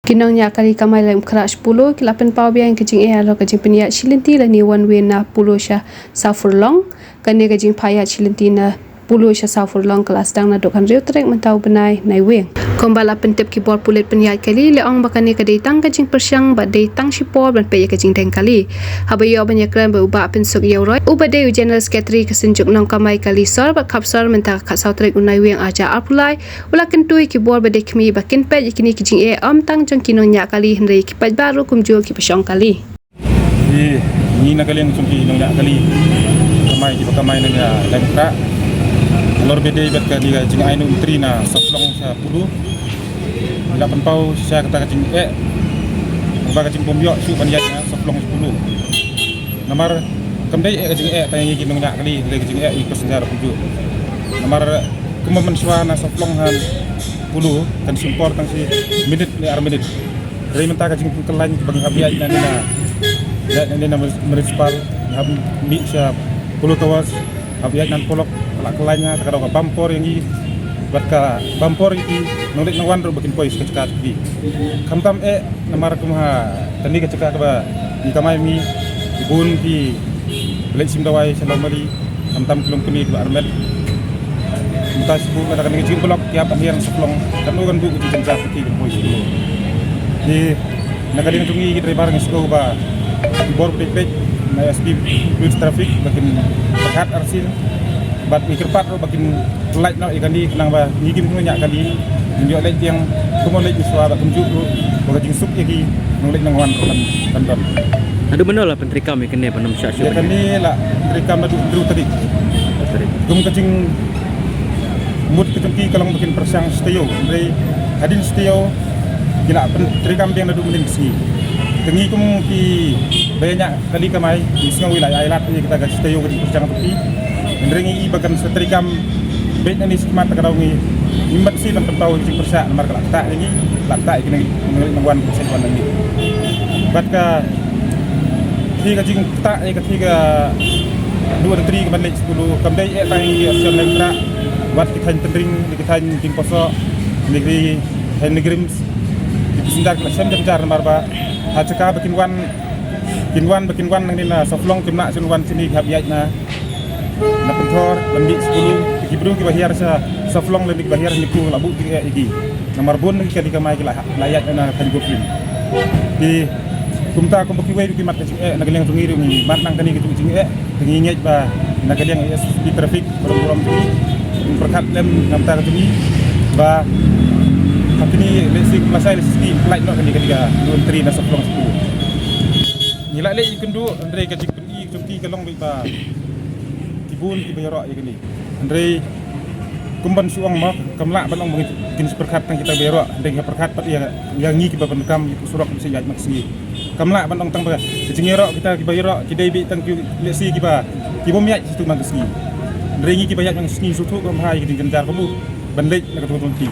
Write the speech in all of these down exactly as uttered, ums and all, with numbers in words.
Ki nongñiah kali kamai Laitumkhrah Polo ki la pynpaw biang ka jingeh halor ka jingpynïaid shi lynti lane one way na Polo sha Saw Furlong. Kane ka jingpynïaid shi lynti na Polo sha Saw Furlong ka la sdang naduh ka hynriew tarik mynta u bnai Naiwieng. Kumba la pyntip ki bor pulit pynïaid kali, la ong ba kane ka dei tang ka jingpyrshang bad dei tang shipor ban peit ïa ka jingdeng kali. Haba ïoh ban ïakren bad u Bah Pynsuk Ïewroi, uba dei u General Secretary ka Synjuk Nongkamai Kali Sor bad Khap Sor mynta ka khatsaw tarik u Naiwieng arhajar arphew lai, u la kyntu ïa ki bor ba dei khmih ba kin peit ïa kine ki jingeh, ym tang jong ki nongñiah kali hynrei ki paidbah ruh kumjuh kiba shong kali. Ngi, ngi na ka liang jong ki nongñiah kali kamai kiba kamai na Laitumkhrah, halor ba dei bad kane ka jingai na Umtri na Saw Furlong sha Polo, ngi la pynpaw shisha kata ka jingeh, kaba ka jingbym ïoh shuh ban ïaid na Saw Furlong sha Polo. Namar kam dei eh ka jingeh tang ïa ngi ki nongñiah kali, hynrei ka jingeh ïa ki passenger kumjuh. Namar kumba mynshuwa na Saw Furlong ha Polo kan shim por tang shi minit ne ar minit. Hynrei mynta ka jingpynkylla kaba ngi hap ïaid nangne na, ïaid nangne na Municipal, ngi hap mih sha Polo Towers, hap ïaid na Polok, ka la kylla, te ka dei ka bam por ïa ngi bad ka bam por ïa ki nongleit nongwan ruh ba kin poi sha ka jaka jong ki. Khamtam eh namar kum ha kane ka jaka kaba ngi kamai, ngi bun ki leit shim dawai sha Lawmali, khamtam ki longkmie kiba armet. Mynta shu buh kata kane ka jingïablok ki hap ban hiar na Saw Furlong, katno kan buh ka jingjynjar ïa ki ban poi sha Polo. Te na ka liang jong ngi ki driver ngi sngewbha ba ki bor ba dei peit na S P Police Traffic ba kin pyrkhat arsien bad ngi kyrpad ruh ba kin pyllait noh ïa kane khnang ba ngi ki nongñiah kali ngin ïoh leit biang kumno leit mynshuwa bad kumjuh ruh ba ka jingsuk ïa ki nongleit nongwan ruh kan, kan don. Haduh mynno la pyntreikam ïa kane ban ym shah shuh? Ïa kane la pyntreikam naduh hynriew tarik. Hynriew tarik. Kum ka jingmut ka jong ki ka long ba kin pyrshang shi taïew, hynrei hadien shi taïew ki la pyntreikam biang naduh mynnin ka sngi. Te ngi kum kiba ïa ñiah kali kamai ngi sngew ïa la ïa lad ïa kata ka shi taïew ka jingpyrshang jong ki. Hynrei ngi i ba kan sa treikam beit nangne shakhmat, te ka daw ngi ngim banse ban pynpaw ïa ka jingpyrshah namar ka la ktah ïa ngi, la ktah ïa ki nongleit nongwan ba sa wan nangne. Bad ka, kaei ka jingktah ïa kaei ka duh entri kaban leit sha Polo, kam dei eh tang ïa ki Association Laitumkhrah, wat ki thaiñ Tynring, ki thaiñ Diengposoh, ne ki thaiñ NEIGRIHMS, ki passenger ki la shem jynjar namar ba ha jaka ba kin wan, kin wan ba kin wan nangne na Saw Furlong kim lah shuh wan shane, ki hap ïaid na, na Pynthor ban mih sha Polo. Te ki briew kiba hiar sha Saw Furlong lane kiba hiar ha Niku la buh jingeh ïa ki. Namar bun na ki kali kamai ki la, la ïaid na thaiñ Goplim. Te kumta kumba kiwei ruh ki mad ka jingeh, na ka liang jong ngi ruh ngi mad na kane ka jingeh. Te ngi ngeit ba na ka liang S P Traffic, burom burom jong ngi, ngin pyrkhat lem na ka bynta ka jong ngi ba ha kine lehse kum lashai lehse sngi pyllait noh kane ka duh entri na Saw Furlong sha Polo. Ngi la leh ïakynduh, hynrei ka jingpyni jong ki ka long beit ba ki bun kiba ïaroh ïa kane. Hynrei kum ban shu ong mo, kam lah ban ong ba kin shu pyrkhat tang kita ba ïaroh, hynrei ki pyrkhat pat ïa, ïa ngi kiba pyndonkam ïa ka surok ba sa ïaid man ka sngi. Kam lah ban ong tang ba ka jingïaroh kita kiba ïaroh ki dei beit tang ki lehse kiba, ki bym ïaid shuh man ka sngi. Hynrei ngi kiba ïaid man ka sngi sngewthuh kumba ïa ka jingjynjar kumno ban leit na ka tnga tnga.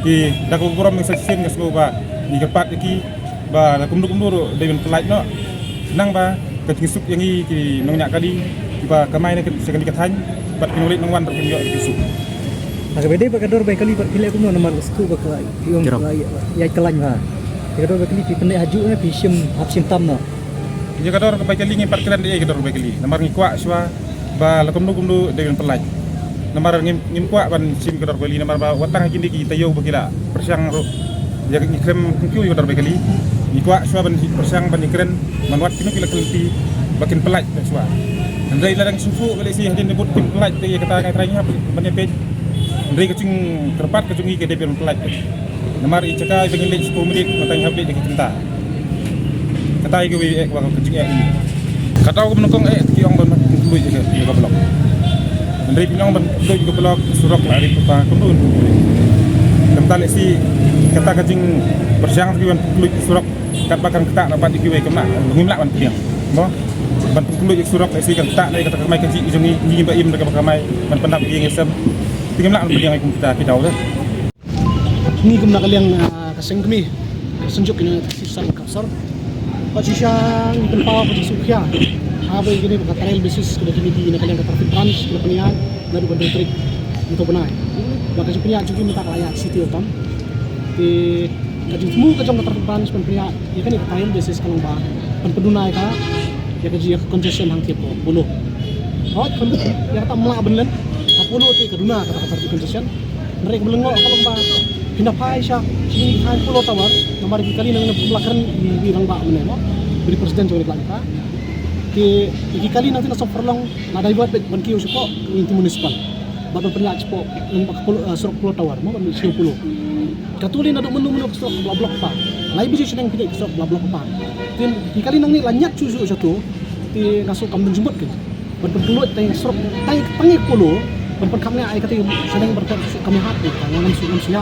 Te da kaba burom ngi sa shisien nga sngew ba ngi kyrpad ïa ki ba la kumno kumno ruh dei ban pyllait noh, khnang ba ka jingsuk ïa ngi ki nongñiah kali kiba kamai na ka, sha kane ka thaiñ bad ki nongleit nongwan ruh kin ïoh ïa ka jingsuk. Ha kaba ïadei bad ka dor bai kali pat phi leh kumno namar ka sngewthuh ba ka ïong ka ïaid kyllaiñ bha. Ïa ka dor bai kali phi pynleit hajuh ne phi shim hap shim tam noh? Ïa ka dor bai kali ngim pat kren de ïa ka dor bai kali namar ngi kwah shuwa ba la kumno kumno dei ban pyllait. Namar ngim, ngim kwah ban shim ka dor bai kali namar ba wat tang ha kine ki taïew ba ki la pyrshang ruh ïa ka, ngi khlem pynkiew ïa ka dor bai kali. Ngi kwah shuwa ban pyrshang ban ïakren man wat kino ki la kynti ba kin pyllait shuwa. Hynrei lada ngi sngewthuh ba lehse hadien ba bud kin pyllait te ïa kata ngi trai ngi hap ban ïapeit. Hynrei ka jingkyrpad ka jong ngi ka dei ban pyllait. Namar i jaka iba ngin leit sha Polo mynta ngi hap leit da ki kynta. Kata ïa kawei eh kaba ka jingeh ïa ngi. Kata kaba nyngkong eh ki ong ban pynlut ïa ka, ïa ka block. Hynrei phi ong ban pynlut ïa ka block, surok la rit pa kumno pynlut. Kumta lehse kata ka jingpyrshang ki ban pynlut surok katba kan ktah na bad ïa kiwei kam lah, ngim lah ban pdiang. Mo ban pynlut ïa surok lehse kan ktah na ïa kata ka kamai kajih jong ngi, ngi ba im da kaba kamai ban pyndap ïa ngi sem. Te ngim lah ban pdiang ïa kum kita ki daw de. Ngi kum na ka liang, ah, ka seng kmie ka Synjuk Kynrad Taxi Association Khap Sor, pat shisha ngi pynpaw ka jingsngewkhia ha ba ïa kine ba ka trial basis kaba kine ki na ka liang ka traffic branch ki la pynïaid naduh ka hynriew tarik mynta u bnai. Ba ka jingpynïaid jong ki mynta ka la ïaid shi taïew tam. Te Ka jingthmu ka jong ka traffic branch ban pynïaid ïa kane ka trial basis ka long ba ban pynduna ïa ka, ïa ka jing ïa ka congestion hangtei hapoh Polo. Hooid, ïa kata ym lah ban len ha Polo te ka duna kata ka traffic congestion. Hynrei kaba lyngngoh ka long ba phin da phai sha shane ha Polo Tower, namar ki kali nang na pynlong kren i rangbah mynne mo, i president jong ka. Ki, ki kali nangtei na Sohpurlong la divert beit ban kiew shapoh Lynti Municipal. Bad ban pynïaid shapoh, lem bad ka Polo, eh, surok Polo Tower mo, ban mih sha Polo. Katto lei naduh mynno mynno ka surok ba la block pat. Lai baje shaneng phi dei ka surok ba la block pat. Te ki kali nangne la ñiad shuh shuh shato. Te nga sngew kam don jingmut kein ban pynkloi tang surok, tang, tang ïa Polo, ban pynkhapngiah ïa katei shaneng ban pynkhapngiah ïa katei. Ngam shu, ngam shu ïa,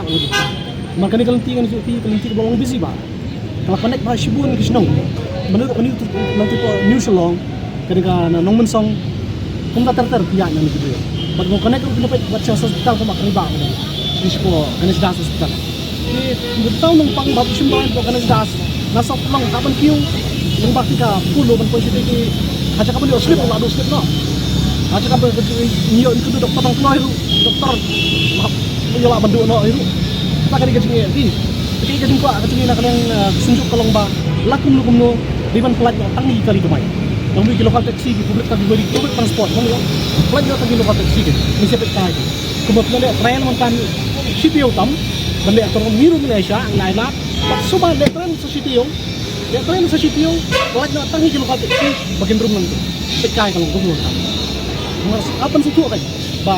namar kane ka lynti, kane ka lynti, ka lynti kaba long busy bha. Ka la connect bha shibun ki shnong. Mano, mano, nangtei hapoh New Shillong, kane ka na Nongmynsong. Kumta ter ter phi ïaid na kane ka dei. Bad nga connect ruh phi na peit bad sha hospital kumba kane ba kane. Ni sha Ganesh Das Hospital. Ki bynta nongpang ba shim dawai hapoh Ganesh Das. Na Sohpurlong hap ban kiew. Nang ba ki ka Polo ban poi shatei ki. Ha jaka ban ïoh slip la duh slip noh. Ha jaka ban ïoh, ngi kynduh doktor nongkynnoh ruh. Doktor. Ïa la ban duh noh ruh. Ta ka dei ka jingeh ki. Ka dei ka jingkwah ka jingeh na ka liang, eh, ka Synjuk ka long ba la kumno kumno dei ban pynlait noh tang ïa ki kali kamai. Nang mih ki local taxi, ki public category, public transport, nang ïa pynlait noh tang ki local taxi ki. Ngi sa peit kai ki. Kumba phi la leh trial mynta shi taïew tam ban leh, to ngi ruh ngi leh sha ngi lai lad. Bad shuwa leh trial sa shi taïew. Leh trial sa shi taïew, pynlait noh tang ïa ki local taxi ba kin rum nangta. Peit kai ka long kumno nangta. Nga sa, ah, pynsngewthuh kai ba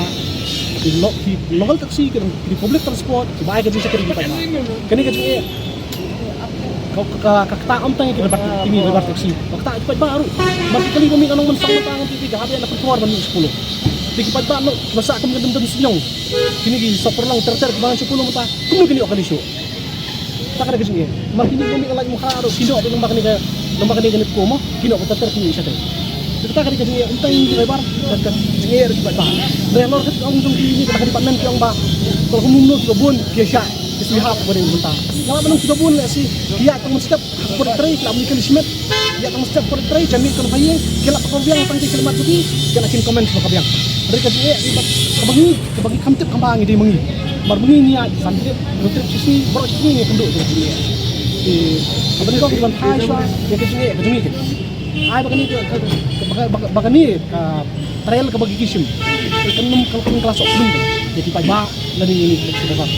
ki lo-, ki local taxi, ki, ki public transport, kiba ai ka jingshakri ki paidbah. Kane ka jingeh ka, ka, ka, ka ktah ym tang ïa ki driver, ïa ki driver taxi. Ka ktah ïa ki paidbah ruh. Ba ki kali ba mih na Nongmynsong mynta ngan tip ka hap ïa na Pynthor ban mih sha Polo. Te ki paidbah noh kiba sah kum ki dum dum sniang. Kine ki Sohpurlong ter ter kiba ngan sha Polo mynta. Kumno kin ïoh kali shuh. Ta ka dei ka jingeh. Mar kine ki mih ka lait Mukha ruh ki noh beit lyngba kane ka, lyngba kane ka nit ko mo, ki noh beit ter ter ki mih shatei. Te kata ka dei ka jingeh, ym tang ïa ki driver, ka, ka jingeh ruh ki paidbah. Hynrei halor ka jingong jong kine kata ka department ki ong ba ka la kumno kiba bun ki ïa shah ki shu ïahap ba dei mynta. Nga la ban ong kiba bun lehse ki ïaid tang mynstep ha ka pud trei ki la mih kali shimet. Ïaid tang mynstep pud trei jan mih kon phaïing ki la ka biang tang ki khyllipmat ki, ki la kin comment ba ka biang. Hynrei ka jingeh kaba ngi, kaba ngi kham tip kham bha ngi dei ma ngi. Mar ma ngi ngi ïaid san trip, hynriew trip shisngi, baroh shisngi ngi kynduh ïa ka jingeh. Te ka ban kong ki ban phai shuwa ïa ka jingeh ka jong ngi. Ai ba kane ka, ka, ka, ba ka, ba ka, ba kane ka trial kaba ki shim. Kan nym ka, kan ka la soh pdung ïa ki paidbah lane ïa ngi ki driver.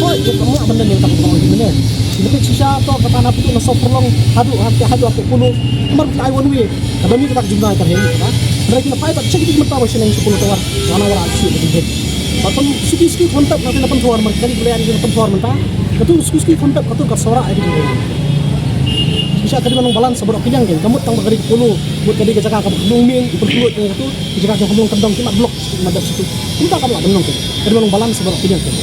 Hooid, ïa ka mah ban leh ïa ka kong ki mane. Ki leit shisha to kata na pynduh na Sohpurlong haduh, haduh, haduh hapoh Polo. Mar ki ai one way. Ka dang mih kata ka jingduna ka hei kata. Hynrei ki la phai bad check ki mynta ba shaneng sha Polo Tower. Nga nang wanrah shuh ka jingduna. Bad pyn suki suki khon tep na Pynthor, mar ki kali ki la ïaid na Pynthor mynta. Katu suki suki khon tep katu ka sawrah ïa ka jingduna. Shisha ka dei ban long balance baroh ki liang kein. Ka mut tang ba ka dei ka Polo, mut ka dei ka jaka kaba kham long mieng, i pynkhluid ïa katu, ka jaka kaba kham long kyndong ki mat block, ki mat dep situ. Kumta kam lah ban long kein. Ka dei ban long balance baroh ki liang kein.